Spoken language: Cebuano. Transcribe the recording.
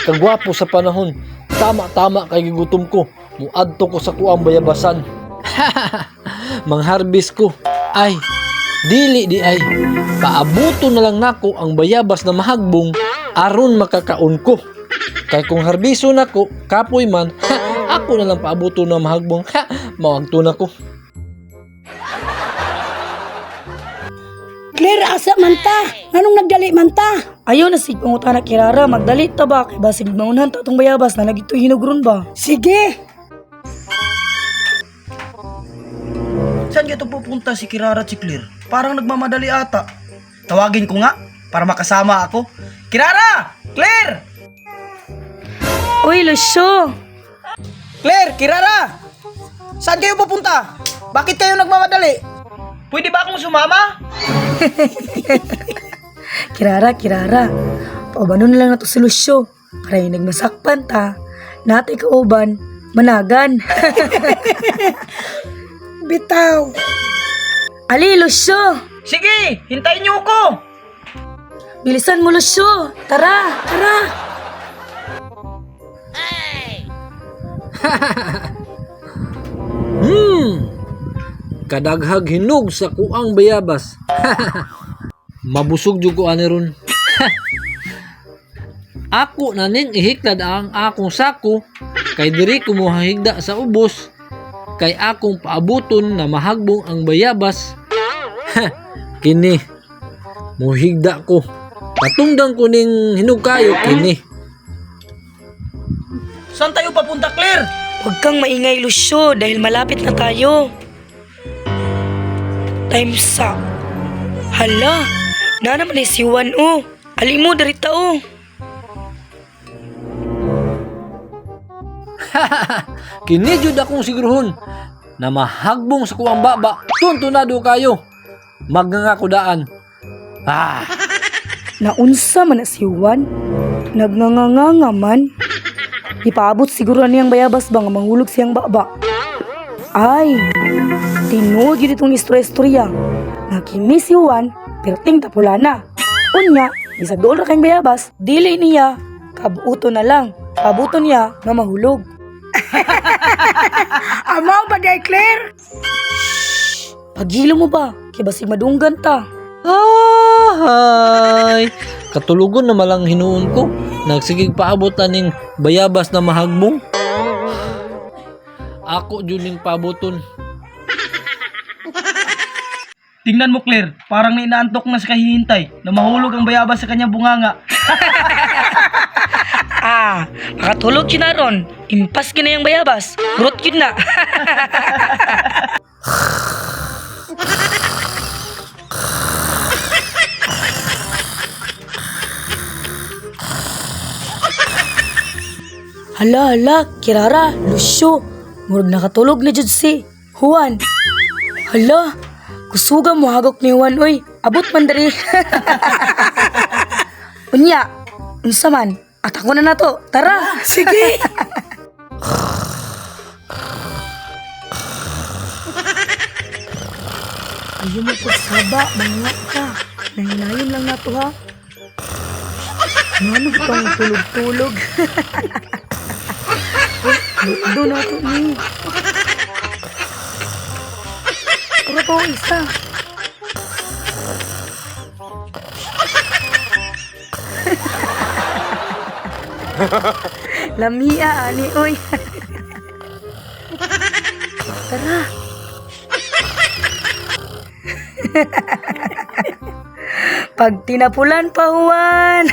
Kagwapo sa panahon. Tama-tama kay gigutom ko. Muadto ko sa kuang bayabasan. Mangharbis ko. Ay, dili di ay. Paabuto na lang nako ang bayabas na mahagbong aron makakaon ko. Kay kung harbiso nako, kapoy man, ako na lang paabuto na mahagbong. Ha, mawagto na ko. Claire, asa man ta? Nganong nagdali man ta? Ayaw na sig pangutana Kirara, magdali ta ba kay basig maunhan ta atong bayabas na nagitoy hinugron ba? Sige. Saan kaya ito pupunta si Kirara at si Claire? Parang nagmamadali ata. Tawagin ko nga para makasama ako. Kirara! Claire! Uy, Lucio! Claire! Kirara! Saan kayo pupunta? Bakit kayo nagmamadali? Pwede ba akong sumama? Kirara, Kirara. Paubanon na lang nato si Lucio. Para yung nagmasakpan ta. Natay kauban, managan. Bitaw. Ali, Lucio! Sige! Hintayin niyo ako! Bilisan mo, Lucio! Tara, tara! Kadaghag hinog sa kuang bayabas. Mabusog jud ko ani ron. Ako na ning ihiklad ang akong sako kay diri ko mohahigda sa ubos kay akong paabuton na mahagbong ang bayabas. Kini mohigda ko. Patungdan ko ning hinog kayo kini. Saan tayo papunta, Claire? Huwag kang maingay, Lucio, dahil malapit na tayo. Time's up. Hala, na naman eh si Juan, oh. Ali mo, darita, oh. Kini jud akong siguruhon na mahagbong sa kuang baba. Tuntunado kayo. Magnganga ko daan. Ah. Naunsa man na si Juan. Nagnganganganga man. Ipaabot siguro na niyang bayabas ba nga manghulog siyang baba. Ay, tinuod yun itong istorya-istorya. Nga kini si Juan, perting tapula na. Unya, bisag dool ra kayong bayabas, dili niya, kabuto na lang. Kabuto niya nga mahulog. Amaw ba day, Claire? Pagilo mo ba? Kay basig madunggan ta. Ahay! Katulugon na malang hinuon ko. Nagsigig paabot aning bayabas na mahagbong. Ako jud ning paaboton. Tingnan mo, Claire. Parang nainaantok na sa kahihintay na mahulog ang bayabas sa kanyang bunganga. Ah, makatulog yun na ron. Impas yun na yung bayabas. Grot yun na. Hala, hala, Kirara, Lucio. Murag nakatulog na jud si Juan. Hala, kusuga mo hagok ni Juan, oy. Abot man diri. Unya, unsa man? Atako na nato. Tara. Sige. Ayaw mo pagsaba, mga ka. Nahinayon lang nato ha. Ano pang tulog-tulog? Uy, doon nato ni. Pero pa isa. Lamia, ani, oy. Tara. Pag tinapulan pa, Juan.